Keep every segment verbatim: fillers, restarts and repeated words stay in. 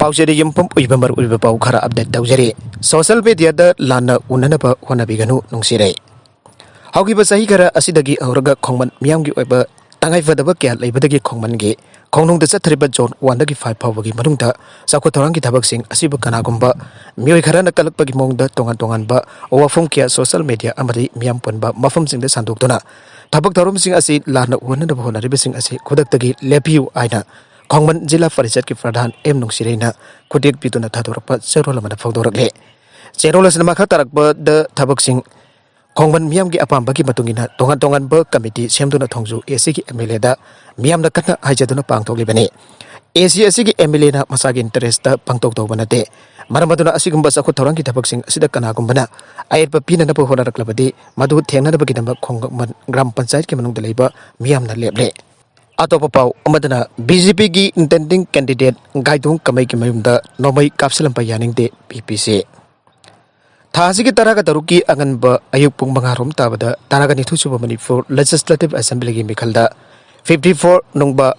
ꯄꯥꯎꯆꯦꯗ ꯌꯨꯝꯐꯝ ꯑꯣꯏꯕ ꯃꯔꯨꯑꯣꯏꯕ ꯄꯥꯎ ꯈꯔ ꯑꯞꯗꯦꯠ ꯇꯧꯖꯔꯤ꯫ ꯁꯣꯁꯤꯌꯦꯜ ꯃꯦꯗꯤꯌꯥꯗ ꯂꯥꯟꯅ ꯎꯅꯅꯕ ꯍꯣꯠꯅꯕꯤꯒꯅꯨ, ꯅꯨꯡꯁꯤꯔꯩ꯫ ꯍꯧꯈꯤꯕ ꯆꯍꯤ ꯈꯔ ꯑꯁꯤꯗꯒꯤ ꯍꯧꯔꯒ ꯈꯣꯡꯃꯟ ꯃꯤꯌꯥꯝꯒꯤ ꯑꯣꯏꯕ ꯇꯉꯥꯏꯐꯗꯕ ꯀꯌꯥ ꯂꯩꯕꯗꯒꯤ ꯈꯣꯡꯃꯟꯒꯤ ꯈꯣꯡꯅꯨꯡꯗ ꯆꯠꯊꯔꯤꯕ ꯖꯣꯟ ꯋꯥꯟꯗꯒꯤ ꯐꯥꯏꯚ ꯐꯥꯎꯕꯒꯤ ꯃꯅꯨꯡꯗ ꯆꯥꯎꯈꯠ ꯊꯧꯔꯥꯡꯒꯤ ꯊꯕꯛꯁꯤꯡ ꯑꯁꯤꯕꯨ ꯀꯅꯥꯒꯨꯝꯕ ꯃꯤꯑꯣꯏ ꯈꯔꯅ ꯀꯜꯂꯛꯄꯒꯤ ꯃꯑꯣꯡꯗ ꯇꯣꯉꯥꯟ ꯇꯣꯉꯥꯟꯕ ꯋꯥꯐꯝ ꯀꯌꯥ ꯁꯣꯁꯤꯌꯦꯜ ꯃꯦꯗꯤꯌꯥ ꯑꯃꯗꯤ ꯃꯤꯌꯥꯝ ꯄꯨꯟꯕ ꯃꯐꯝꯁꯤꯡꯗ ꯁꯟꯗꯣꯛꯇꯨꯅ ꯊꯕꯛ ꯊꯧꯔꯝꯁꯤꯡ ꯑꯁꯤ ꯂꯥꯟꯅ ꯎꯍꯟꯅꯅꯕ ꯍꯣꯠꯅꯔꯤꯕꯁꯤꯡ ꯑꯁꯤ ꯈꯨꯗꯛꯇꯒꯤ ꯂꯦꯞꯄꯤꯌꯨ ꯍꯥꯏꯅ ꯈꯣꯡꯃꯟ ꯖꯤꯂꯥ ꯄꯔꯤꯁꯠꯀꯤ ꯄ꯭ꯔꯙꯥꯟ ꯑꯦꯝ ꯅꯨꯡꯁꯤꯔꯩꯅ ꯈꯨꯗꯦꯛ ꯄꯤꯗꯨꯅ ꯊꯥꯗꯣꯔꯛꯄ ꯆꯦꯔꯣꯜ ꯑꯃꯗ ꯐꯣꯡꯗꯣꯔꯛꯂꯤ꯫ ꯆꯦꯔꯣꯜ ꯑꯁꯤꯅ ꯃꯈꯥ ꯇꯥꯔꯛꯄꯗ ꯊꯕꯛꯁꯤꯡ ꯈꯣꯡꯃꯟ ꯃꯤꯌꯥꯝꯒꯤ ꯑꯄꯥꯝꯕꯒꯤ ꯃꯇꯨꯡ ꯏꯟꯅ ꯇꯣꯉꯥꯟ ꯇꯣꯉꯥꯟꯕ ꯀꯃꯤꯇꯤ ꯁꯦꯝꯗꯨꯅ ꯊꯣꯡꯖꯨ ꯑꯦ ꯁꯤꯒꯤ ꯑꯦꯝ ꯑꯦꯜ ꯑꯦꯗ ꯃꯤꯌꯥꯝꯅ ꯀꯟꯅ ꯍꯥꯏꯖꯗꯨꯅ ꯄꯥꯡꯊꯣꯛꯂꯤꯕꯅꯤ꯫ ꯑꯦ ꯁꯤ ꯑꯁꯤꯒꯤ ꯑꯦꯝ ꯑꯦꯜ ꯑꯦꯅ ꯃꯁꯥꯒꯤ ꯏꯟꯇꯔꯦꯁꯇ ꯄꯥꯡꯊꯣꯛ ꯇꯧꯕ ꯅꯠꯇꯦ꯫ ꯃꯔꯝ ꯑꯗꯨꯅ ꯑꯁꯤꯒꯨꯝꯕ ꯆꯥꯎꯈꯠ ꯊꯧꯔꯥꯡꯒꯤ ꯊꯕꯛꯁꯤꯡ ꯑꯁꯤꯗ ꯀꯅꯥꯒꯨꯝꯕꯅ ꯑꯌꯦꯠꯄ ꯄꯤꯅꯅꯕ ꯍꯣꯠꯅꯔꯛꯂꯕꯗꯤ ꯃꯗꯨ ꯊꯦꯡꯅꯅꯕꯒꯤꯗꯃꯛ ꯈꯣꯡꯃꯟ ꯒ꯭ꯔꯥꯝ ꯄꯟꯆꯥꯌꯠꯀꯤ ꯃꯅꯨꯡꯗ ꯂꯩꯕ ꯃꯤꯌꯥꯝꯅ ꯂꯦꯞꯂꯦ꯫ ꯑꯇꯣꯞꯄ ꯄꯥꯎ ꯑꯃꯗꯅ ꯕꯤ ꯖꯦ ꯄꯤꯒꯤ ꯏꯟꯇꯦꯟꯗꯤꯡ ꯀꯦꯟꯗꯤꯗꯦꯠ ꯒꯥꯏꯗꯣꯡ ꯀꯃꯩꯒꯤ ꯃꯌꯨꯝꯗ ꯅꯣꯡꯃꯩ ꯀꯥꯞꯁꯤꯜꯂꯝꯕ ꯌꯥꯅꯤꯡꯗꯦ, ꯄꯤ ꯄꯤ ꯁꯤ꯫ ꯊꯥ ꯑꯁꯤꯒꯤ ꯇꯔꯥꯒ ꯇꯔꯨꯛꯀꯤ ꯑꯉꯟꯕ ꯑꯌꯨꯛ ꯄꯨꯡ ꯃꯉꯥ ꯔꯣꯝ ꯇꯥꯕꯗ ꯇꯔꯥꯒ ꯅꯤꯊꯣꯏ ꯁꯨꯕ ꯃꯅꯤꯄꯨꯔ ꯂꯦꯖꯤꯁꯂꯦꯇꯤꯚ ꯑꯦꯁꯦꯝꯕ꯭ꯂꯤꯒꯤ ꯃꯤꯈꯜꯗ fifty four Nungba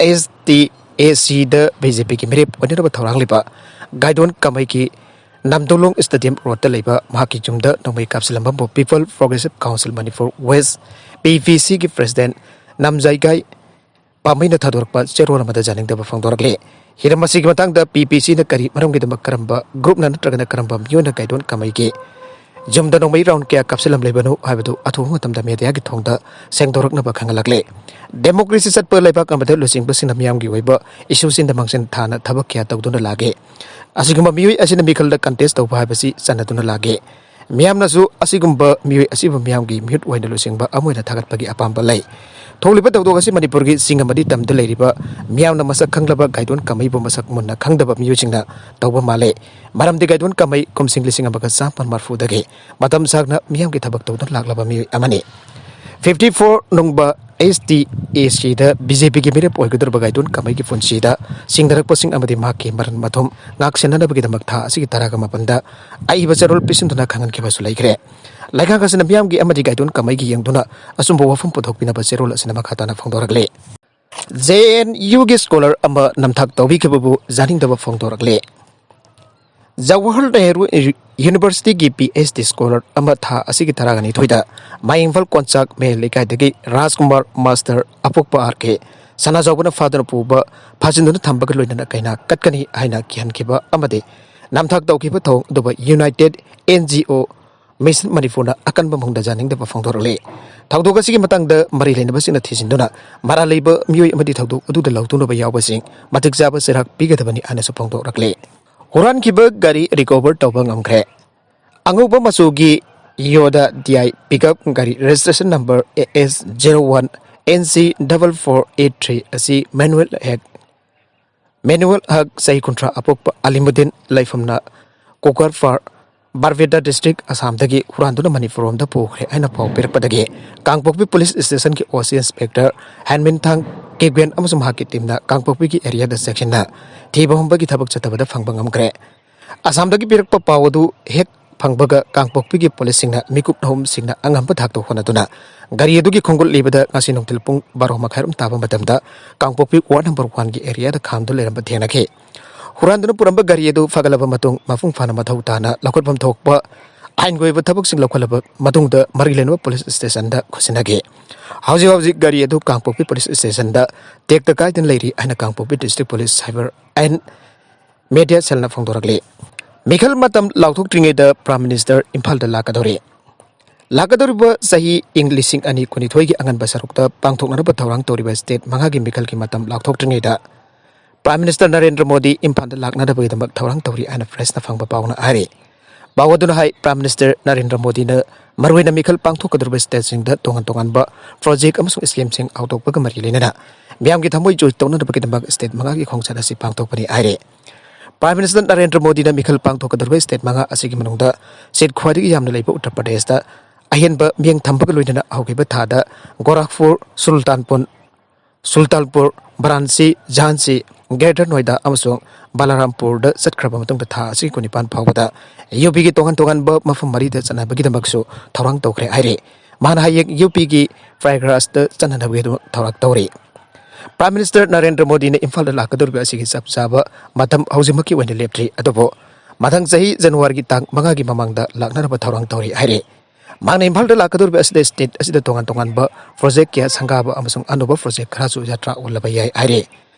S T A ꯁꯤꯗ ꯕꯤ ꯖꯦ ꯄꯤꯒꯤ ꯃꯤꯔꯦꯞ ꯑꯣꯏꯅꯅꯕ ꯊꯧꯔꯥꯡꯂꯤꯕ ꯒꯥꯏꯗꯣꯟ ꯀꯃꯩꯒꯤ ꯅꯝꯗꯣꯂꯣꯡ ꯁ꯭ꯇꯦꯗꯤꯌꯝ ꯔꯣꯗꯇ ꯂꯩꯕ ꯃꯍꯥꯛꯀꯤ ꯌꯨꯝꯗ ꯅꯣꯡꯃꯩ ꯀꯥꯞꯁꯤꯜꯂꯝꯕꯕꯨ ꯄꯤꯄꯜ ꯄ꯭ꯔꯣꯒ꯭ꯔꯦꯁꯤꯚ ꯀꯥꯎꯟꯁꯤꯜ ꯃꯅꯤꯄꯨꯔ ꯋꯦꯁ, ꯄꯤ ꯄꯤ ꯁꯤꯒꯤ ꯄ꯭ꯔꯦꯁꯤꯗꯦꯟ ꯅꯝꯖꯥꯏꯒꯥꯏ ꯄꯥꯝꯕꯩꯅ ꯊꯥꯗꯣꯔꯛꯄ ꯆꯦꯔꯣꯜ ꯑꯃꯗ ꯌꯥꯅꯤꯡꯗꯕ ꯐꯣꯡꯗꯣꯔꯛꯂꯤ꯫ ꯍꯤꯔꯝ ꯑꯁꯤꯒꯤ ꯃꯇꯥꯡꯗ ꯄꯤ ꯄꯤ ꯁꯤꯅ ꯀꯔꯤ ꯃꯔꯝꯒꯤꯗꯃꯛ ꯀꯔꯝꯕ ꯒ꯭ꯔꯨꯞꯅ ꯅꯠꯇ꯭ꯔꯒꯅ ꯀꯔꯝꯕ ꯃꯤꯑꯣꯏꯅ ꯒꯥꯏꯗꯣꯟ ꯀꯃꯩꯒꯤ ꯌꯨꯝꯗ ꯅꯣꯡꯃꯩ ꯔꯥꯎꯟ ꯀꯌꯥ ꯀꯥꯞꯁꯤꯜꯂꯝꯂꯤꯕꯅꯣ ꯍꯥꯏꯕꯗꯨ ꯑꯊꯨꯕ ꯃꯇꯝꯗ ꯃꯦꯗꯤꯌꯥꯒꯤ ꯊꯣꯡꯗ ꯁꯦꯡꯗꯣꯔꯛꯅꯕ ꯈꯪꯍꯜꯂꯛꯂꯤ꯫ ꯗꯦꯃꯣꯀ꯭ꯔꯦꯁꯤ ꯆꯠꯄ ꯂꯩꯕꯥꯛ ꯑꯃꯗ ꯂꯨꯆꯤꯡꯕꯁꯤꯡꯅ ꯃꯤꯌꯥꯝꯒꯤ ꯑꯣꯏꯕ ꯏꯁꯨꯁꯤꯡꯗ ꯃꯥꯡꯖꯤꯟ ꯊꯥꯅ ꯊꯕꯛ ꯀꯌꯥ ꯇꯧꯗꯨꯅ ꯂꯥꯛꯂꯤ꯫ ꯑꯁꯤꯒꯨꯝꯕ ꯃꯤꯑꯣꯏ ꯑꯁꯤꯅ ꯃꯤꯈꯜꯗ ꯀꯟꯇꯦꯁ ꯇꯧꯕ ꯍꯥꯏꯕꯁꯤ ꯆꯠꯅꯗꯨꯅ ꯂꯥꯛꯂꯤ꯫ ꯃꯤꯌꯥꯝꯅꯁꯨ ꯑꯁꯤꯒꯨꯝꯕ ꯃꯤꯑꯣꯏ ꯑꯁꯤꯕꯨ ꯃꯤꯌꯥꯝꯒꯤ ꯃꯤꯍꯨꯠ ꯑꯣꯏꯅ ꯂꯨꯆꯤꯡꯕ ꯑꯃ ꯑꯣꯏꯅ ꯊꯥꯒꯠꯄꯒꯤ ꯑꯄꯥꯝꯕ ꯂꯩ꯫ ꯊꯣꯛꯂꯤꯕ ꯊꯧꯗꯣꯛ ꯑꯁꯤ ꯃꯅꯤꯄꯨꯔꯒꯤ ꯆꯤꯡ ꯑꯃꯗꯤ ꯇꯝꯗ ꯂꯩꯔꯤꯕ ꯃꯤꯌꯥꯝꯅ ꯃꯁꯛ ꯈꯪꯂꯕ ꯒꯥꯏꯗꯣꯟ ꯀꯃꯩꯕꯨ ꯃꯁꯛ ꯃꯨꯟꯅ ꯈꯪꯗꯕ ꯃꯤꯑꯣꯏꯁꯤꯡꯅ ꯇꯧꯕ ꯃꯥꯜꯂꯦ꯫ ꯃꯔꯝꯗꯤ ꯒꯥꯏꯗꯣꯟ ꯀꯃꯩ ꯀꯨꯝꯁꯤꯡ ꯂꯤꯁꯤꯡ ꯑꯃꯒ ꯆꯥꯃꯥꯄꯟ ꯃꯔꯤꯐꯨꯗꯒꯤ ꯃꯇꯝ ꯁꯥꯡꯅ ꯃꯤꯌꯥꯝꯒꯤ ꯊꯕꯛ ꯇꯧꯗꯨꯅ ꯂꯥꯛꯂꯕ ꯃꯤꯑꯣꯏ ꯑꯃꯅꯤ꯫ Fifty four Nungba S T A ꯁꯤꯗ ꯕꯤ ꯖꯦ ꯄꯤꯒꯤ ꯃꯤꯔꯦꯞ ꯑꯣꯏꯒꯗꯧꯔꯤꯕ ꯒꯥꯏꯗꯣꯟ ꯀꯃꯩꯒꯤ ꯄꯨꯟꯁꯤꯗ ꯁꯤꯡꯅꯔꯛꯄꯁꯤꯡ ꯑꯃꯗꯤ ꯃꯍꯥꯛꯀꯤ ꯃꯔꯟ ꯃꯊꯨꯝ ꯉꯥꯛ ꯁꯦꯟꯅꯅꯕꯒꯤꯗꯃꯛ ꯊꯥ ꯑꯁꯤꯒꯤ ꯇꯔꯥꯒ ꯃꯥꯄꯟꯗ ꯑꯏꯕ ꯆꯦꯔꯣꯜ ꯄꯤꯁꯤꯟꯗꯨꯅ ꯈꯪꯍꯟꯈꯤꯕꯁꯨ ꯂꯩꯈ꯭ꯔꯦ꯫ ꯂꯩꯉꯥꯛ ꯑꯁꯤꯅ ꯃꯤꯌꯥꯝꯒꯤ ꯑꯃꯗꯤ ꯒꯥꯏꯗꯣꯟ ꯀꯃꯩꯒꯤ ꯌꯦꯡꯗꯨꯅ ꯑꯆꯨꯝꯕ ꯋꯥꯐꯝ ꯄꯨꯊꯣꯛꯄꯤꯅꯕ ꯆꯦꯔꯣꯜ ꯑꯁꯤꯅ ꯃꯈꯥ ꯇꯥꯅ ꯐꯣꯡꯗꯣꯔꯛꯂꯤ꯫ ꯖꯦ ꯑꯦꯟ ꯌꯨꯒꯤ ꯁ꯭ꯀꯣꯂꯔ ꯑꯃ ꯅꯝꯊꯥꯛ ꯇꯧꯕꯤꯈꯤꯕꯕꯨ ꯌꯥꯅꯤꯡꯗꯕ ꯐꯣꯡꯗꯣꯔꯛꯂꯦ꯫ ꯖꯋꯥꯍꯔ ꯅꯦꯍꯔꯨ ꯌꯨꯅꯤꯚꯔꯁꯤꯇꯤꯒꯤ ꯄꯤ ꯑꯩꯆ ꯗꯤ ꯁ꯭ꯀꯣꯂꯔ ꯑꯃ ꯊꯥ ꯑꯁꯤꯒꯤ ꯇꯔꯥꯒ ꯅꯤꯊꯣꯏꯗ ꯃꯌꯥꯡ ꯏꯝꯐꯥꯜ ꯀꯣꯟꯆꯥꯛ ꯃꯌꯥꯏ ꯂꯩꯀꯥꯏꯗꯒꯤ ꯔꯥꯖꯀꯨꯃꯥꯔ ꯃꯥꯁꯇꯔ ꯑꯄꯣꯛꯄ ꯑꯥꯔ ꯀꯦ ꯁꯅꯥꯖꯥꯎꯕꯅ ꯐꯥꯗꯨꯅ ꯄꯨꯕ, ꯐꯥꯖꯤꯟꯗꯨꯅ ꯊꯝꯕꯒ ꯂꯣꯏꯅꯅ ꯀꯩꯅꯥ ꯀꯠꯀꯅꯤ ꯍꯥꯏꯅ ꯀꯤꯍꯟꯈꯤꯕ ꯑꯃꯗꯤ ꯅꯝꯊꯥꯛ ꯇꯧꯈꯤꯕ ꯊꯧꯑꯣꯡ ꯑꯗꯨꯕꯨ United and G O mission ꯃꯅꯤꯄꯨꯔꯅ ꯑꯀꯟꯕ ꯃꯑꯣꯡꯗ ꯌꯥꯅꯤꯡꯗꯕ ꯐꯣꯡꯗꯣꯔꯛꯂꯤ꯫ ꯊꯧꯗꯣꯛ ꯑꯁꯤꯒꯤ ꯃꯇꯥꯡꯗ ꯃꯔꯤ ꯂꯩꯅꯕꯁꯤꯡꯅ ꯊꯤꯖꯤꯟꯗꯨꯅ ꯃꯔꯥꯜ ꯂꯩꯕ ꯃꯤꯑꯣꯏ ꯑꯃꯗꯤ ꯊꯧꯗꯣꯛ ꯑꯗꯨꯗ ꯂꯧꯊꯣꯛꯅꯕ ꯌꯥꯎꯕꯁꯤꯡ ꯃꯇꯤꯛ ꯆꯥꯕ ꯆꯩꯔꯥꯛ ꯄꯤꯒꯗꯕꯅꯤ ꯍꯥꯏꯅꯁꯨ ꯐꯣꯡꯗꯣꯔꯛꯂꯤ꯫ ꯍꯨꯔꯥꯟꯈꯤꯕ ꯒꯥꯔꯤ ꯔꯤꯀꯣꯚꯔ ꯇꯧꯕ ꯉꯝꯈ꯭ꯔꯦ꯫ ꯑꯉꯧꯕ ꯃꯆꯨꯒꯤ ꯌꯣꯗꯥ ꯗꯤ ꯑꯥꯏ ꯄꯤꯀꯞ ꯒꯥꯔꯤ registration number A S zero one N C double four eight three ꯑꯁꯤ ꯃꯦꯅꯨꯋꯦꯜ ꯍꯦꯛ ꯃꯦꯅꯨꯋꯦꯜ ꯍꯛ, ꯆꯍꯤ ꯀꯨꯟꯊ꯭ꯔꯥ ꯑꯄꯣꯛꯄ ꯑꯂꯤꯃꯨꯗꯤꯟ, ꯂꯩꯐꯝꯅ ꯀꯣꯀꯔꯐꯥꯔ, ꯕꯥꯔꯄꯦꯇꯥ ꯗꯤꯁꯇ꯭ꯔꯤꯛ, ꯑꯁꯥꯝꯗꯒꯤ ꯍꯨꯔꯥꯟꯗꯨꯅ ꯃꯅꯤꯄꯨꯔ ꯔꯣꯝꯗ ꯄꯨꯈ꯭ꯔꯦ ꯍꯥꯏꯅ ꯄꯥꯎ ꯄꯤꯔꯛꯄꯗꯒꯤ ꯀꯥꯡꯄꯣꯛꯄꯤ ꯄꯨꯂꯤꯁ ꯁ꯭ꯇꯦꯁꯟꯒꯤ ꯑꯣ ꯁꯤ ꯏꯟꯁꯄꯦꯛꯇꯔ ꯍꯦꯟꯃꯤꯟꯊꯥꯡ ꯀꯤꯒ꯭ꯋꯦꯟ ꯑꯃꯁꯨꯡ ꯃꯍꯥꯛꯀꯤ ꯇꯤꯝꯅ ꯀꯥꯡꯄꯣꯛꯄꯤꯒꯤ ꯑꯦꯔꯤꯌꯥꯗ ꯆꯦꯛꯁꯤꯟꯅ ꯊꯤꯕ ꯍꯨꯝꯕꯒꯤ ꯊꯕꯛ ꯆꯠꯊꯕꯗ ꯐꯪꯕ ꯉꯝꯈ꯭ꯔꯦ꯫ ꯑꯁꯥꯝꯗꯒꯤ ꯄꯤꯔꯛꯄ ꯄꯥꯎ ꯑꯗꯨ ꯍꯦꯛ ꯐꯪꯕꯒ ꯀꯥꯡꯄꯣꯛꯄꯤꯒꯤ ꯄꯨꯂꯤꯁꯁꯤꯡꯅ ꯃꯤꯀꯨꯞ ꯑꯍꯨꯝꯁꯤꯡꯅ ꯑꯉꯝꯕ ꯊꯥꯛꯇ ꯍꯣꯠꯅꯗꯨꯅ ꯒꯥꯔꯤ ꯑꯗꯨꯒꯤ ꯈꯣꯡꯒꯨꯠ ꯂꯤꯕꯗ ꯉꯁꯤ ꯅꯨꯡꯊꯤꯜ ꯄꯨꯡ ꯕꯥꯔꯣ ꯃꯈꯥꯏꯔꯣꯝ ꯇꯥꯕ ꯃꯇꯝꯗ ꯀꯥꯡꯄꯣꯛꯄꯤ ꯋꯥꯔꯗ ꯅꯝꯕꯔ ꯋꯥꯟꯒꯤ ꯑꯦꯔꯤꯌꯥꯗ ꯈꯥꯝꯗꯨꯅ ꯂꯩꯔꯝꯕ ꯊꯦꯡꯅꯈꯤ꯫ ꯍꯨꯔꯥꯟꯗꯨꯅ ꯄꯨꯔꯝꯕ ꯒꯥꯔꯤ ꯑꯗꯨ ꯐꯒꯠꯂꯕ ꯃꯇꯨꯡ ꯃꯄꯨꯡ ꯐꯥꯅ ꯃꯊꯧ ꯇꯥꯅ ꯂꯧꯈꯠꯐꯝ ꯊꯣꯛꯄ ꯑꯥꯏꯟꯒꯤ ꯑꯣꯏꯕ ꯊꯕꯛꯁꯤꯡ ꯂꯧꯈꯠꯂꯕ ꯃꯇꯨꯡꯗ ꯃꯔꯤ ꯂꯩꯅꯕ ꯄꯨꯂꯤꯁ ꯁ꯭ꯇꯦꯁꯟꯗ ꯈꯨꯠꯁꯤꯟꯅꯈꯤ꯫ ꯍꯧꯖꯤꯛ ꯍꯧꯖꯤꯛ ꯒꯥꯔꯤ ꯑꯗꯨ ꯀꯥꯡꯄꯣꯛꯄꯤ ꯄꯨꯂꯤꯁ ꯁ꯭ꯇꯦꯁꯟꯗ ꯇꯦꯛꯇ ꯀꯥꯏꯗꯅ ꯂꯩꯔꯤ ꯍꯥꯏꯅ Kangpokpi district police cyber and media ꯁꯦꯜꯅ ꯐꯣꯡꯗꯣꯔꯛꯂꯤ꯫ ꯃꯤꯈꯜ ꯃꯇꯝ ꯂꯥꯎꯊꯣꯛꯇ꯭ꯔꯤꯉꯩꯗ ꯄ꯭ꯔꯥꯏꯝ ꯃꯤꯅꯤꯁꯇꯔ ꯏꯝꯐꯥꯜꯗ ꯂꯥꯛꯀꯗꯧꯔꯤ꯫ ꯂꯥꯛꯀꯗꯧꯔꯤꯕ ꯆꯍꯤ ꯏꯪ ꯂꯤꯁꯤꯡ ꯑꯅꯤ ꯀꯨꯟꯅꯤꯊꯣꯏꯒꯤ ꯑꯉꯟꯕ ꯁꯔꯨꯛꯇ ꯄꯥꯡꯊꯣꯛꯅꯅꯕ ꯊꯧꯔꯥꯡ ꯇꯧꯔꯤꯕ ꯁ꯭ꯇꯦꯠ ꯃꯉꯥꯒꯤ ꯃꯤꯈꯜꯒꯤ ꯃꯇꯝ ꯂꯥꯎꯊꯣꯛꯇ꯭ꯔꯤꯉꯩꯗ ꯄ꯭ꯔꯥꯏꯝ ꯃꯤꯅꯤꯁꯇꯔ ꯅꯔꯦꯟꯗ꯭ꯔ ꯃꯣꯗꯤ ꯏꯝꯐꯥꯜꯗ ꯂꯥꯛꯅꯗꯕꯒꯤꯗꯃꯛ ꯊꯧꯔꯥꯡ ꯇꯧꯔꯤ ꯍꯥꯏꯅ ꯄ꯭ꯔꯦꯁꯅ ꯐꯪꯕ ꯄꯥꯎꯅ ꯍꯥꯏꯔꯤ꯫ ꯄꯥꯎ ꯑꯗꯨꯅ ꯍꯥꯏ, ꯄ꯭ꯔꯥꯏꯝ ꯃꯤꯅꯤꯁꯇꯔ ꯅꯔꯦꯟꯗ꯭ꯔ ꯃꯣꯗꯤꯅ ꯃꯔꯨꯑꯣꯏꯅ ꯃꯤꯈꯜ ꯄꯥꯡꯊꯣꯛꯀꯗꯧꯔꯤꯕ ꯁ꯭ꯇꯦꯠꯁꯤꯡꯗ ꯇꯣꯉꯥꯟ ꯇꯣꯉꯥꯟꯕ ꯄ꯭ꯔꯣꯖꯦꯛ ꯑꯃꯁꯨꯡ ꯁ꯭ꯀꯤꯝꯁꯤꯡ ꯍꯧꯗꯣꯛꯄꯒ ꯃꯔꯤ ꯂꯩꯅꯅ ꯃꯤꯌꯥꯝꯒꯤ ꯊꯃꯣꯏ ꯖꯣꯏ ꯇꯧꯅꯅꯕꯒꯤꯗꯃꯛ ꯁ꯭ꯇꯦꯠ ꯃꯉꯥꯒꯤ ꯈꯣꯡꯆꯠ ꯑꯁꯤ ꯄꯥꯡꯊꯣꯛꯄꯅꯤ ꯍꯥꯏꯔꯤ꯫ ꯄ꯭ꯔꯥꯏꯝ ꯃꯤꯅꯤꯁꯇꯔ ꯅꯔꯦꯟꯗ꯭ꯔ ꯃꯣꯗꯤꯅ ꯃꯤꯈꯜ ꯄꯥꯡꯊꯣꯛꯀꯗꯧꯔꯤꯕ ꯁ꯭ꯇꯦꯠ ꯃꯉꯥ ꯑꯁꯤꯒꯤ ꯃꯅꯨꯡꯗ ꯁꯤꯠ ꯈ꯭ꯋꯥꯏꯗꯒꯤ ꯌꯥꯝꯅ ꯂꯩꯕ ꯎꯠꯇꯔ ꯄ꯭ꯔꯗꯦꯁꯇ ꯑꯍꯦꯟꯕ ꯃꯤꯠꯌꯦꯡ ꯊꯝꯕꯒ ꯂꯣꯏꯅꯅ ꯍꯧꯈꯤꯕ ꯊꯥꯗ ꯒꯣꯔꯥꯈꯄꯨꯔ, ꯁꯨꯜꯇꯥꯟꯄꯨꯔ, ꯁꯨꯜꯇꯥꯟꯄꯨꯔ, ꯕꯔꯥꯟꯁꯤ, ꯖꯥꯟꯁꯤ, ꯒ꯭ꯔꯦꯇꯔ ꯅꯣꯏꯗꯥ ꯑꯃꯁꯨꯡ ꯕꯂꯥꯔꯥꯝꯄꯨꯔꯗ ꯆꯠꯈ꯭ꯔꯕ ꯃꯇꯨꯡꯗ ꯊꯥ ꯑꯁꯤꯒꯤ ꯀꯨꯟꯅꯤꯄꯥꯟ ꯐꯥꯎꯕꯗ ꯌꯨ ꯄꯤꯒꯤ ꯇꯣꯉꯥꯟ ꯇꯣꯉꯥꯟꯕ ꯃꯐꯝ ꯃꯔꯤꯗ ꯆꯠꯅꯕꯒꯤꯗꯃꯛꯁꯨ ꯊꯧꯔꯥꯡ ꯇꯧꯈ꯭ꯔꯦ ꯍꯥꯏꯔꯤ꯫ ꯃꯍꯥꯛꯅ ꯍꯌꯦꯡ ꯌꯨ ꯄꯤꯒꯤ ꯄ꯭ꯔꯌꯥꯒꯔꯥꯖꯇ ꯆꯠꯅꯅꯕꯒꯤꯗꯃꯛ ꯊꯧꯔꯥꯡ ꯇꯧꯔꯤ꯫ Prime Minister ꯅꯔꯦꯟꯗ꯭ꯔ ꯃꯣꯗꯤꯅ ꯏꯝꯐꯥꯜꯗ ꯂꯥꯛꯀꯗꯧꯔꯤꯕ ꯑꯁꯤꯒꯤ ꯆꯞ ꯆꯥꯕ ꯃꯇꯝ ꯍꯧꯖꯤꯛꯃꯛꯀꯤ ꯑꯣꯏꯅ ꯂꯦꯞꯇ꯭ꯔꯤ, ꯑꯗꯨꯕꯨ ꯃꯊꯪ ꯆꯍꯤ ꯖꯅꯋꯥꯔꯤꯒꯤ ꯇꯥꯡ ꯃꯉꯥꯒꯤ ꯃꯃꯥꯡꯗ ꯂꯥꯛꯅꯅꯕ ꯊꯧꯔꯥꯡ ꯇꯧꯔꯤ ꯍꯥꯏꯔꯤ꯫ ꯃꯍꯥꯛꯅ ꯏꯝꯐꯥꯜꯗ ꯂꯥꯛꯀꯗꯧꯔꯤꯕ ꯑꯁꯤꯗ state ꯑꯁꯤꯗ ꯇꯣꯉꯥꯟ ꯇꯣꯉꯥꯟꯕ project ꯀꯌꯥ ꯁꯪꯒꯥꯕ ꯑꯃꯁꯨꯡ ꯑꯅꯧꯕ project ꯈꯔꯁꯨ ꯖꯇ꯭ꯔꯥ ꯑꯣꯜꯂꯕ ꯌꯥꯏ ꯍꯥꯏꯔꯤ꯫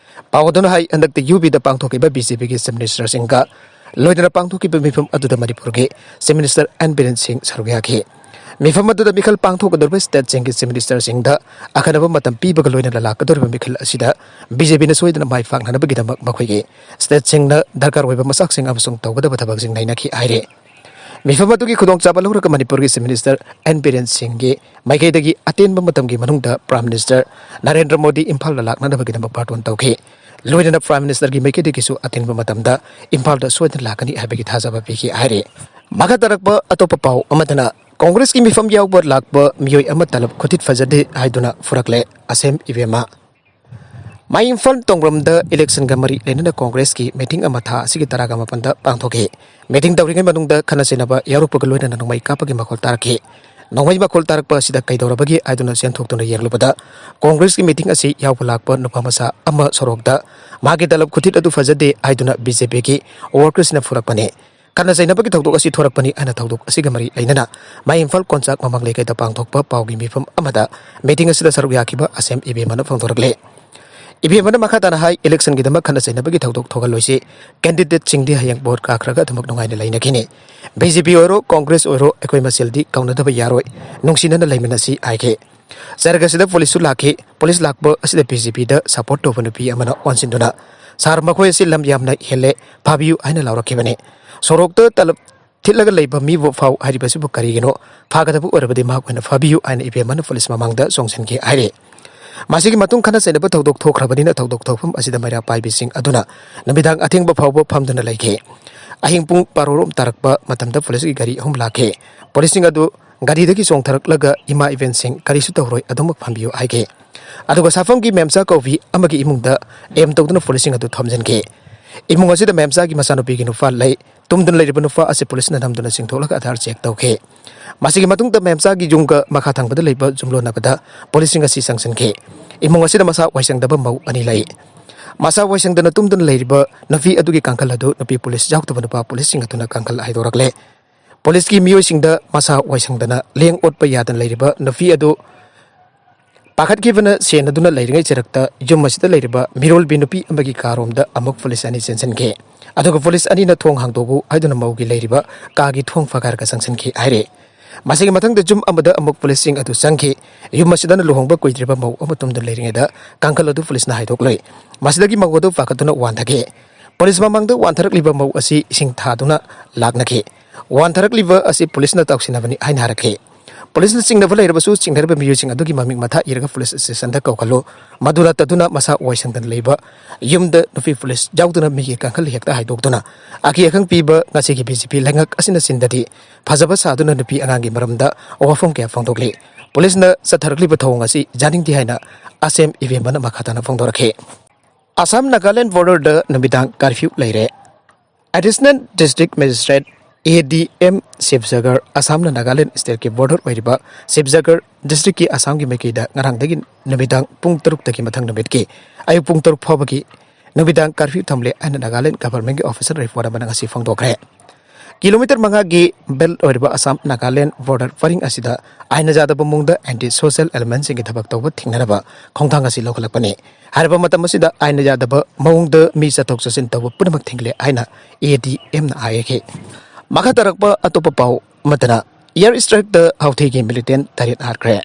ꯄꯥꯎ ꯑꯗꯨꯅ ꯍꯥꯏ, ꯍꯟꯗꯛꯇ UPꯗ ꯄꯥꯡꯊꯣꯛꯈꯤꯕ BJPꯒꯤ Chief Ministerꯁꯤꯡꯒ ꯂꯣꯏꯅꯅ ꯄꯥꯡꯊꯣꯛꯈꯤꯕ ꯃꯤꯐꯝ ꯑꯗꯨꯗ ꯃꯅꯤꯄꯨꯔꯒꯤ Chief Minister N ꯕꯤꯔꯦꯟ ꯁꯤꯡ ꯁꯔꯨꯛ ꯌꯥꯈꯤ꯫ ꯃꯤꯐꯝ ꯑꯗꯨꯗ ꯃꯤꯈꯜ ꯄꯥꯡꯊꯣꯛꯀꯗꯧꯔꯤꯕ stateꯁꯤꯡꯒꯤ Chief Ministerꯁꯤꯡꯗ ꯑꯈꯟꯅꯕ ꯃꯇꯝ ꯄꯤꯕꯒ ꯂꯣꯏꯅꯅ ꯂꯥꯛꯀꯗꯧꯔꯤꯕ ꯃꯤꯈꯜ ꯑꯁꯤꯗ BJPꯅ ꯁꯣꯏꯗꯅ ꯃꯥꯏ ꯄꯥꯛꯅꯅꯕꯒꯤꯗꯃꯛ ꯃꯈꯣꯏꯒꯤ stateꯁꯤꯡꯅ ꯗꯔꯀꯥꯔ ꯑꯣꯏꯕ ꯃꯆꯥꯛꯁꯤꯡ ꯑꯃꯁꯨꯡ ꯇꯧꯒꯗꯕ ꯊꯕꯛꯁꯤꯡ ꯅꯩꯅꯈꯤ ꯍꯥꯏꯔꯤ꯫ ꯃꯤꯐꯝ ꯑꯗꯨꯒꯤ ꯈꯨꯗꯣꯡꯆꯥꯕ ꯂꯧꯔꯒ ꯃꯅꯤꯄꯨꯔꯒꯤ Chief Minister N ꯕꯤꯔꯦꯟ ꯁꯤꯡꯒꯤ ꯃꯥꯏꯀꯩꯗꯒꯤ ꯑꯇꯦꯟꯕ ꯃꯇꯝꯒꯤ ꯃꯅꯨꯡꯗ Prime Minister ꯅꯔꯦꯟꯗ꯭ꯔ ꯃꯣꯗꯤ ꯏꯝꯐꯥꯜꯗ ꯂꯥꯛꯅꯅꯕꯒꯤꯗꯃꯛ ꯕꯥꯔꯇꯣꯟ ꯇꯧꯈꯤ꯫ ꯂꯣꯏꯅꯅ Prime Ministerꯒꯤ ꯃꯥꯏꯀꯩꯗꯒꯤꯁꯨ ꯑꯇꯦꯟꯕ ꯃꯇꯝꯗ ꯏꯝꯐꯥꯜꯗ ꯁꯣꯏꯗꯅ ꯂꯥꯛꯀꯅꯤ ꯍꯥꯏꯕꯒꯤ ꯊꯥꯖꯕ ꯄꯤꯈꯤ ꯍꯥꯏꯔꯤ꯫ ꯃꯈꯥ ꯇꯥꯔꯛꯄ ꯑꯇꯣꯞꯄ ꯄꯥꯎ ꯑꯃꯗꯅ, ꯀꯣꯡꯒ꯭ꯔꯦꯁꯀꯤ ꯃꯤꯐꯝ ꯌꯥꯎꯕ ꯂꯥꯛꯄ ꯃꯤꯑꯣꯏ ꯑꯃ ꯇꯂꯕ ꯈꯨꯊꯤꯠ ꯐꯖꯗꯦ ꯍꯥꯏꯗꯨꯅ ꯐꯨꯔꯛꯂꯦ, ꯑꯁꯦꯝ ꯏꯕꯦꯝꯃ꯫ ꯃꯥꯏ ꯏꯝꯐꯥꯜ ꯇꯣꯡꯕ꯭ꯔꯝꯗ electionꯒ ꯃꯔꯤ ꯂꯩꯅꯅ ꯀꯣꯡꯒ꯭ꯔꯦꯁꯀꯤ meeting ꯑꯃ ꯊꯥ ꯑꯁꯤꯒꯤ ꯇꯔꯥꯒ ꯃꯥꯄꯟꯗ ꯄꯥꯡꯊꯣꯛꯈꯤ꯫ Meeting ꯇꯧꯔꯤꯉꯩ ꯃꯅꯨꯡꯗ ꯈꯠꯅ ꯆꯩꯅꯕ ꯌꯥꯎꯔꯛꯄꯒ ꯂꯣꯏꯅꯅ ꯅꯣꯡꯃꯩ ꯀꯥꯞꯄꯒꯤ ꯃꯈꯣꯜ ꯇꯥꯔꯛꯈꯤ꯫ ꯅꯣꯡꯃꯩ ꯃꯈꯣꯜ ꯇꯥꯔꯛꯄ ꯑꯁꯤꯗ ꯀꯩꯗꯧꯔꯕꯒꯦ ꯍꯥꯏꯗꯨꯅ ꯆꯦꯟꯊꯣꯛꯇꯨꯅ ꯌꯦꯡꯂꯨꯕꯗ, ꯀꯣꯡꯒ꯭ꯔꯦꯁꯀꯤ meeting ꯑꯁꯤ ꯌꯥꯎꯕ ꯂꯥꯛꯄ ꯅꯨꯄꯥ ꯃꯆꯥ ꯑꯃ ꯁꯣꯔꯣꯛꯇ ꯃꯥꯒꯤ ꯇꯂꯕ ꯈꯨꯊꯤꯠ ꯑꯗꯨ ꯐꯖꯗꯦ ꯍꯥꯏꯗꯨꯅ BJPꯒꯤ workersꯅ ꯐꯨꯔꯛꯄꯅꯤ꯫ ꯈꯠꯅ ꯆꯩꯅꯕꯒꯤ ꯊꯧꯗꯣꯛ ꯑꯁꯤ ꯊꯣꯔꯛꯄꯅꯤ ꯍꯥꯏꯅ ꯊꯧꯗꯣꯛ ꯑꯁꯤꯒ ꯃꯔꯤ ꯂꯩꯅꯅ ꯃꯥꯏ ꯏꯝꯐꯥꯜ ꯀꯣꯟꯆꯥꯛ ꯃꯃꯥꯡ ꯂꯩꯀꯥꯏꯗ ꯄꯥꯡꯊꯣꯛꯄ ꯄꯥꯎꯒꯤ ꯃꯤꯐꯝ ꯑꯃꯗ meeting ꯑꯁꯤꯗ ꯁꯔꯨꯛ ꯌꯥꯈꯤꯕ ꯑꯁꯦꯝ ꯏꯕꯦꯝꯃꯅ ꯐꯣꯡꯗꯣꯔꯛꯂꯦ꯫ ꯏꯕꯦꯝꯃꯅ ꯃꯈꯥ ꯇꯥꯅ ꯍꯥꯏ, electionꯒꯤꯗꯃꯛ ꯈꯠꯅ ꯆꯩꯅꯕꯒꯤ ꯊꯧꯗꯣꯛ ꯊꯣꯛꯍꯜꯂꯣꯏꯁꯤ꯫ Candidateꯁꯤꯡꯗꯤ ꯍꯌꯦꯡ vote ꯀꯥꯈ꯭ꯔꯒ ꯑꯗꯨꯃꯛ ꯅꯨꯡꯉꯥꯏꯅ ꯂꯩꯅꯈꯤꯅꯤ꯫ BJP ꯑꯣꯏꯔꯣ, ꯀꯣꯡꯒ꯭ꯔꯦꯁ ꯑꯣꯏꯔꯣ, ꯑꯩꯈꯣꯏ ꯃꯁꯦꯜꯗꯤ ꯀꯧꯅꯗꯕ ꯌꯥꯔꯣꯏ, ꯅꯨꯡꯁꯤꯅꯅ ꯂꯩꯃꯤꯟꯅꯁꯤ ꯍꯥꯏꯈꯤ꯫ ꯆꯔꯒ ꯑꯁꯤꯗ policeꯁꯨ ꯂꯥꯛꯈꯤ꯫ Police ꯂꯥꯛꯄ ꯑꯁꯤꯗ BJPꯗ support ꯇꯧꯕ ꯅꯨꯄꯤ ꯑꯃꯅ ꯑꯣꯟꯁꯤꯟꯗꯨꯅ, "Sir, ꯃꯈꯣꯏ ꯑꯁꯤ ꯂꯝ ꯌꯥꯝꯅ ꯍꯦꯜꯂꯦ, ꯐꯥꯕꯤꯌꯨ" ꯍꯥꯏꯅ ꯂꯥꯎꯔꯛꯈꯤꯕꯅꯤ꯫ ꯁꯣꯔꯣꯛꯇ ꯇꯂꯕ ꯊꯤꯠꯂꯒ ꯂꯩꯕ ꯃꯤꯕꯨ ꯐꯥꯎ ꯍꯥꯏꯔꯤꯕꯁꯤꯕꯨ ꯀꯔꯤꯒꯤꯅꯣ? ꯐꯥꯒꯗꯕ ꯑꯣꯏꯔꯕꯗꯤ ꯃꯍꯥꯛ ꯑꯣꯏꯅ ꯐꯥꯕꯤꯌꯨ ꯍꯥꯏꯅ ꯏꯕꯦꯝꯃꯅ police ꯃꯃꯥꯡꯗ ꯆꯣꯡꯁꯤꯟꯈꯤ ꯍꯥꯏꯔꯤ꯫ ꯃꯁꯤꯒꯤ ꯃꯇꯨꯡ ꯈꯠꯅ ꯆꯩꯅꯕ ꯊꯧꯗꯣꯛ ꯊꯣꯛꯈ꯭ꯔꯕꯅꯤꯅ ꯊꯧꯗꯣꯛ ꯊꯣꯛꯐꯝ ꯑꯁꯤꯗ ꯃꯩꯔꯥ ꯄꯥꯏꯕꯤꯁꯤꯡ ꯑꯗꯨꯅ ꯅꯨꯃꯤꯗꯥꯡ ꯑꯊꯦꯡꯕ ꯐꯥꯎꯕ ꯐꯝꯗꯨꯅ ꯂꯩꯈꯤ꯫ ꯑꯍꯤꯡ ꯄꯨꯡ ꯕꯥꯔꯣꯔꯣꯝ ꯇꯥꯔꯛꯄ ꯃꯇꯝꯗ policeꯀꯤ ꯒꯥꯔꯤ ꯑꯍꯨꯝ ꯂꯥꯛꯈꯤ꯫ Policeꯁꯤꯡ ꯑꯗꯨ ꯒꯥꯔꯤꯗꯒꯤ ꯆꯣꯡꯊꯔꯛꯂꯒ ꯏꯃꯥ ꯏꯕꯦꯟꯁꯤꯡ ꯀꯔꯤꯁꯨ ꯇꯧꯔꯣꯏ, ꯑꯗꯨꯃꯛ ꯐꯝꯕꯤꯌꯨ ꯍꯥꯏꯈꯤ꯫ ꯑꯗꯨꯒ ꯁꯥꯐꯝꯒꯤ ꯃꯦꯝꯆꯥ ꯀꯧꯕꯤ ꯑꯃꯒꯤ ꯏꯃꯨꯡꯗ aim ꯇꯧꯗꯨꯅ policeꯁꯤꯡ ꯑꯗꯨ ꯊꯣꯝꯖꯤꯟꯈꯤ꯫ ꯏꯃꯨꯡ ꯑꯁꯤꯗ ꯃꯦꯝꯆꯥꯒꯤ ꯃꯆꯥꯅꯨꯄꯤꯒꯤ ꯅꯨꯄꯥ ꯂꯩ꯫ ꯇꯨꯝꯗꯨꯅ ꯂꯩꯔꯤꯕ ꯅꯨꯄꯥ ꯑꯁꯤ policeꯅ ꯅꯝꯗꯨꯅ ꯆꯤꯡꯊꯣꯛꯂꯒ ꯑꯙꯥꯔ check ꯇꯧꯈꯤ꯫ ꯃꯁꯤꯒꯤ ꯃꯇꯨꯡꯗ ꯃꯦꯝꯆꯥꯒꯤ ꯌꯨꯝꯒ ꯃꯈꯥ ꯊꯪꯕꯗ ꯂꯩꯕ ꯌꯨꯝꯂꯣꯟꯅꯕꯗ policeꯁꯤꯡ ꯑꯁꯤ ꯆꯪꯁꯤꯟꯈꯤ꯫ ꯏꯃꯨꯡ ꯑꯁꯤꯗ ꯃꯁꯥ ꯋꯥꯏꯁꯪꯗꯕ ꯃꯧ ꯑꯅꯤ ꯂꯩ꯫ ꯃꯁꯥ ꯋꯥꯏꯁꯪꯗꯅ ꯇꯨꯝꯗꯨꯅ ꯂꯩꯔꯤꯕ ꯅꯨꯄꯤ ꯑꯗꯨꯒꯤ ꯀꯥꯡꯈꯜ ꯑꯗꯨ ꯅꯨꯄꯤ ꯄꯨꯂꯤꯁ ꯌꯥꯎꯗꯕ ꯅꯨꯄꯥ ꯄꯨꯂꯤꯁꯁꯤꯡ ꯑꯗꯨꯅ ꯀꯥꯡꯈꯜ ꯍꯥꯏꯗꯣꯔꯛꯂꯦ꯫ ꯄꯨꯂꯤꯁꯀꯤ ꯃꯤꯑꯣꯏꯁꯤꯡꯗ ꯃꯁꯥ ꯋꯥꯏꯁꯪꯗꯅ ꯂꯦꯡ ꯑꯣꯠꯄ ꯌꯥꯗꯅ ꯂꯩꯔꯤꯕ ꯅꯨꯄꯤ ꯑꯗꯨ ꯄꯥꯈꯠꯈꯤꯕꯅ ꯁꯦꯟꯅꯗꯨꯅ ꯂꯩꯔꯤꯉꯩ ꯆꯔꯛꯇ ꯌꯨꯝ ꯑꯁꯤꯗ ꯂꯩꯔꯤꯕ ꯃꯤꯔꯣꯜꯕꯤ ꯅꯨꯄꯤ ꯑꯃꯒꯤ ꯀꯥꯔꯣꯝꯗ ꯑꯃꯨꯛ ꯄꯨꯂꯤꯁ ꯑꯅꯤ ꯆꯦꯟꯁꯤꯟꯈꯤ꯫ ꯑꯗꯨꯒ ꯄꯨꯂꯤꯁ ꯑꯅꯤꯅ "ꯊꯣꯡ ꯍꯥꯡꯗꯣꯛꯎ" ꯍꯥꯏꯗꯨꯅ ꯃꯧꯒꯤ ꯂꯩꯔꯤꯕ ꯀꯥꯒꯤ ꯊꯣꯡ ꯐꯥꯒꯥꯏꯔꯒ ꯆꯪꯁꯤꯟꯈꯤ ꯍꯥꯏꯔꯤ꯫ ꯃꯁꯤꯒꯤ ꯃꯊꯪꯗ ꯌꯨꯝ ꯑꯃꯗ ꯑꯃꯨꯛ ꯄꯨꯂꯤꯁꯁꯤꯡ ꯑꯗꯨ ꯆꯪꯈꯤ꯫ ꯌꯨꯝ ꯑꯁꯤꯗꯅ ꯂꯨꯍꯣꯡꯕ ꯀꯨꯏꯗ꯭ꯔꯤꯕ ꯃꯧ ꯑꯃ ꯇꯨꯝꯗꯨꯅ ꯂꯩꯔꯤꯉꯩꯗ ꯀꯥꯡꯈꯜ ꯑꯗꯨ ꯄꯨꯂꯤꯁꯅ ꯍꯥꯏꯗꯣꯛꯂꯨꯏ꯫ ꯃꯁꯤꯗꯒꯤ ꯃꯧ ꯑꯗꯨ ꯄꯥꯈꯠꯇꯨꯅ ꯋꯥꯟꯊꯈꯤ꯫ ꯄꯨꯂꯤꯁ ꯃꯃꯥꯡꯗ ꯋꯥꯟꯊꯔꯛꯂꯤꯕ ꯃꯧ ꯑꯁꯤ ꯏꯁꯤꯡ ꯊꯥꯗꯨꯅ ꯂꯥꯛꯅꯈꯤ꯫ ꯋꯥꯟꯊꯔꯛꯂꯤꯕ ꯑꯁꯤ ꯄꯨꯂꯤꯁꯅ ꯇꯧꯁꯤꯟꯅꯕꯅꯤ ꯍꯥꯏꯅ ꯍꯥꯏꯔꯛꯈꯤ꯫ ꯄꯨꯂꯤꯁꯅ ꯆꯤꯡꯅꯕ ꯂꯩꯔꯕꯁꯨ ꯆꯤꯡꯅꯔꯤꯕ ꯃꯤꯑꯣꯏꯁꯤꯡ ꯑꯗꯨꯒꯤ ꯃꯃꯤꯡ ꯃꯊꯥ ꯏꯔꯒ ꯄꯨꯂꯤꯁ ꯁ꯭ꯇꯦꯁꯟꯗ ꯀꯧꯈꯠꯂꯨ꯫ ꯃꯗꯨ ꯅꯠꯇꯗꯨꯅ ꯃꯁꯥ ꯋꯥꯏꯁꯪꯗꯅ ꯂꯩꯕ ꯌꯨꯝꯗ ꯅꯨꯄꯤ ꯄꯨꯂꯤꯁ ꯌꯥꯎꯗꯨꯅ ꯃꯤꯒꯤ ꯀꯥꯡꯈꯜ ꯍꯦꯛꯇ ꯍꯥꯏꯗꯣꯛꯇꯨꯅ ꯑꯀꯤ ꯑꯈꯪ ꯄꯤꯕ ꯉꯁꯤꯒꯤ ꯕꯤ ꯖꯦ ꯄꯤ ꯂꯩꯉꯥꯛ ꯑꯁꯤꯅ ꯆꯤꯟꯗꯗꯤ ꯐꯖꯕ ꯁꯥꯗꯨꯅ ꯅꯨꯄꯤ ꯑꯉꯥꯡꯒꯤ ꯃꯔꯝꯗ ꯋꯥꯐꯝ ꯀꯌꯥ ꯐꯣꯡꯗꯣꯛꯂꯤ꯫ ꯄꯨꯂꯤꯁꯅ ꯆꯠꯊꯔꯛꯂꯤꯕ ꯊꯧꯑꯣꯡ ꯑꯁꯤ ꯌꯥꯅꯤꯡꯗꯦ ꯍꯥꯏꯅ ꯑꯁꯦꯝ ꯏꯕꯦꯝꯕꯅ ꯃꯈꯥ ꯇꯥꯅ ꯐꯣꯡꯗꯣꯔꯛꯈꯤ꯫ ꯑꯁꯥꯝ ꯅꯥꯒꯥꯂꯦꯟ ꯕꯣꯔꯗꯔꯗ ꯅꯨꯃꯤꯗꯥꯡ ꯀꯥꯔꯐ꯭ꯌꯨ ꯂꯩꯔꯦ꯫ ꯑꯦꯗꯤꯁꯅꯦꯜ ꯗꯤꯁꯇ꯭ꯔꯤꯛ ꯃꯦꯖꯤꯁꯇ꯭ꯔꯦꯠ, ꯑꯦ ꯗꯤ ꯑꯦꯝ, ꯁꯤꯕꯁꯒꯔ, ꯑꯁꯥꯝꯅ ꯅꯥꯒꯥꯂꯦꯟ ꯁ꯭ꯇꯦꯠꯀꯤ ꯕꯣꯔꯗꯔ ꯑꯣꯏꯔꯤꯕ ꯁꯤꯕꯁꯒꯔ ꯗꯤꯁꯇ꯭ꯔꯤꯛꯀꯤ ꯑꯁꯥꯝꯒꯤ ꯃꯥꯏꯀꯩꯗ ꯉꯔꯥꯡꯗꯒꯤ ꯅꯨꯃꯤꯗꯥꯡ ꯄꯨꯡ ꯇꯔꯨꯛꯇꯒꯤ ꯃꯊꯪ ꯅꯨꯃꯤꯠꯀꯤ ꯑꯌꯨꯛ ꯄꯨꯡ ꯇꯔꯨꯛ ꯐꯥꯎꯕꯒꯤ ꯅꯨꯃꯤꯗꯥꯡ ꯀꯥꯔꯐ꯭ꯌꯨ ꯊꯝꯂꯦ ꯍꯥꯏꯅ ꯅꯥꯒꯥꯂꯦꯟ ꯒꯚꯔꯟꯃꯦꯟꯠꯀꯤ ꯑꯣꯐꯤꯁꯤꯌꯦꯜ ꯔꯤꯄꯣꯔꯠ ꯑꯃꯅ ꯉꯁꯤ ꯐꯣꯡꯗꯣꯛꯈ꯭ꯔꯦ꯫ ꯀꯤꯂꯣꯃꯤꯇꯔ ꯃꯉꯥꯒꯤ ꯕꯦꯜꯠ ꯑꯣꯏꯔꯤꯕ ꯑꯁꯥꯝ ꯅꯥꯒꯥꯂꯦꯟ ꯕꯣꯔꯗꯔ ꯄꯔꯤꯡ ꯑꯁꯤꯗ ꯑꯥꯏꯟꯅ ꯌꯥꯗꯕ ꯃꯑꯣꯡꯗ ꯑꯦꯟꯇꯤ ꯁꯣꯁꯤꯌꯦꯜ ꯑꯦꯂꯤꯃꯦꯟꯠꯁꯤꯡꯒꯤ ꯊꯕꯛ ꯇꯧꯕ ꯊꯤꯡꯅꯅꯕ ꯈꯣꯡꯊꯥꯡ ꯑꯁꯤ ꯂꯧꯈꯠꯂꯛꯄꯅꯤ꯫ ꯍꯥꯏꯔꯤꯕ ꯃꯇꯝ ꯑꯁꯤꯗ ꯑꯥꯏꯟꯅ ꯌꯥꯗꯕ ꯃꯑꯣꯡꯗ ꯃꯤ ꯆꯠꯊꯣꯛ ꯆꯠꯁꯤꯟ ꯇꯧꯕ ꯄꯨꯝꯅꯃꯛ ꯊꯤꯡꯂꯦ ꯍꯥꯏꯅ ꯑꯦ ꯗꯤ ꯑꯦꯝꯅ ꯍꯥꯏꯈꯤ꯫ ꯃꯈꯥ ꯇꯥꯔꯛꯄ ꯑꯇꯣꯞꯄ ꯄꯥꯎ ꯑꯃꯗꯅ, ꯏꯌꯔ ꯁ꯭ꯇ꯭ꯔꯥꯏꯛꯇ ꯍꯧꯊꯤꯒꯤ ꯃꯤꯂꯤꯇꯦꯟꯠ ꯇꯔꯦꯠ ꯍꯥꯠꯈ꯭ꯔꯦ꯫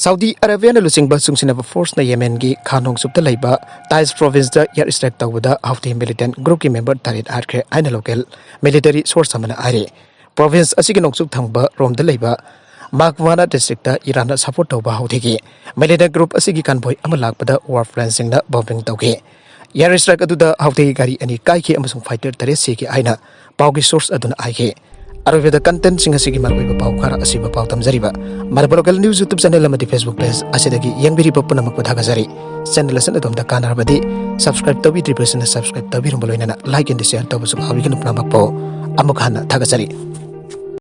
ꯁꯥꯎꯗꯤ ꯑꯔꯥꯕꯤꯌꯥꯅ ꯂꯨꯆꯤꯡꯕ ꯆꯨꯡꯁꯤꯟꯅꯕ ꯐꯣꯔꯁꯅ ꯌꯦꯃꯦꯟꯒꯤ ꯈꯥ ꯅꯣꯡꯆꯨꯞꯇ ꯂꯩꯕ ꯇꯥꯏꯖ ꯄ꯭ꯔꯣꯚꯤꯟꯁꯇ ꯏꯌꯔ ꯁ꯭ꯇ꯭ꯔꯥꯏꯛ ꯇꯧꯕꯗ ꯍꯧꯊꯤ ꯃꯤꯂꯤꯇꯦꯟꯠ ꯒ꯭ꯔꯨꯞꯀꯤ ꯃꯦꯝꯕꯔ ꯇꯔꯦꯠ ꯍꯥꯠꯈ꯭ꯔꯦ ꯍꯥꯏꯅ ꯂꯣꯀꯦꯜ ꯃꯤꯂꯤꯇꯔꯤ ꯁꯣꯔꯁ ꯑꯃꯅ ꯍꯥꯏꯔꯤ꯫ ꯄ꯭ꯔꯣꯚꯤꯟꯁ ꯑꯁꯤꯒꯤ ꯅꯣꯡꯆꯨꯞ ꯊꯪꯕ ꯔꯣꯝꯗ ꯂꯩꯕ ꯃꯥꯒꯋꯥꯅꯥ ꯗꯤꯁꯇ꯭ꯔꯤꯛꯇ ꯏꯔꯥꯟꯅ ꯁꯄꯣꯔꯠ ꯇꯧꯕ ꯍꯧꯊꯤꯒꯤ ꯃꯤꯂꯤꯇꯦꯟꯠ ꯒ꯭ꯔꯨꯞ ꯑꯁꯤꯒꯤ ꯀꯟꯚꯣꯏ ꯑꯃ ꯂꯥꯛꯄꯗ ꯋꯥꯔ ꯄ꯭ꯂꯦꯟꯁꯤꯡꯅ ꯕꯣꯝꯕꯤꯡ ꯇꯧꯈꯤ꯫ ꯏꯌꯔ ꯁ꯭ꯇ꯭ꯔꯥꯏꯛ ꯑꯗꯨꯗ ꯍꯧꯊꯤꯒꯤ ꯒꯥꯔꯤ ꯑꯅꯤ ꯀꯥꯏꯈꯤ ꯑꯃꯁꯨꯡ ꯐꯥꯏꯇꯔ ꯇꯔꯦꯠ ꯁꯤꯈꯤ ꯍꯥꯏꯅ ꯄꯥꯎꯒꯤ ꯁꯣꯔꯁ ꯑꯗꯨꯅ ꯍꯥꯏꯈꯤ꯫ ꯑꯔꯣꯏꯕꯗ ꯀꯟꯇꯦꯟꯠꯁꯤꯡ ꯑꯁꯤꯒꯤ ꯃꯔꯨꯑꯣꯏꯕ ꯄꯥꯎ ꯈꯔ ꯑꯁꯤꯕ ꯄꯥꯎ ꯇꯝꯖꯔꯤꯕ Manipur local news YouTube channel ꯑꯃꯗꯤ ꯐꯦꯁꯕꯨꯛ ꯄꯦꯖ ꯑꯁꯤꯗꯒꯤ ꯌꯦꯡꯕꯤꯔꯤꯕ ꯄꯨꯝꯅꯃꯛꯄꯨ ꯊꯥꯒꯠꯆꯔꯤ꯫ ꯆꯦꯅꯦꯜ ꯑꯁꯤꯅ ꯑꯗꯣꯝꯗ ꯀꯥꯟꯅꯔꯕꯗꯤ ꯁꯕꯁꯀ꯭ꯔꯥꯏꯕ ꯇꯧꯕꯤꯗ꯭ꯔꯤꯕꯁꯤꯡꯅ ꯁꯕꯁꯀ꯭ꯔꯥꯏꯕ ꯇꯧꯕꯤꯔꯝꯕ ꯂꯣꯏꯅꯅ ꯂꯥꯏꯛ ꯑꯦꯟꯗ ꯁꯤꯌꯔ ꯇꯧꯕꯁꯨ ꯀꯥꯎꯕꯤꯒꯅꯨ꯫ ꯄꯨꯝꯅꯃꯛꯄꯨ ꯑꯃꯨꯛ ꯍꯟꯅ ꯊꯥꯒꯠꯆꯔꯤ꯫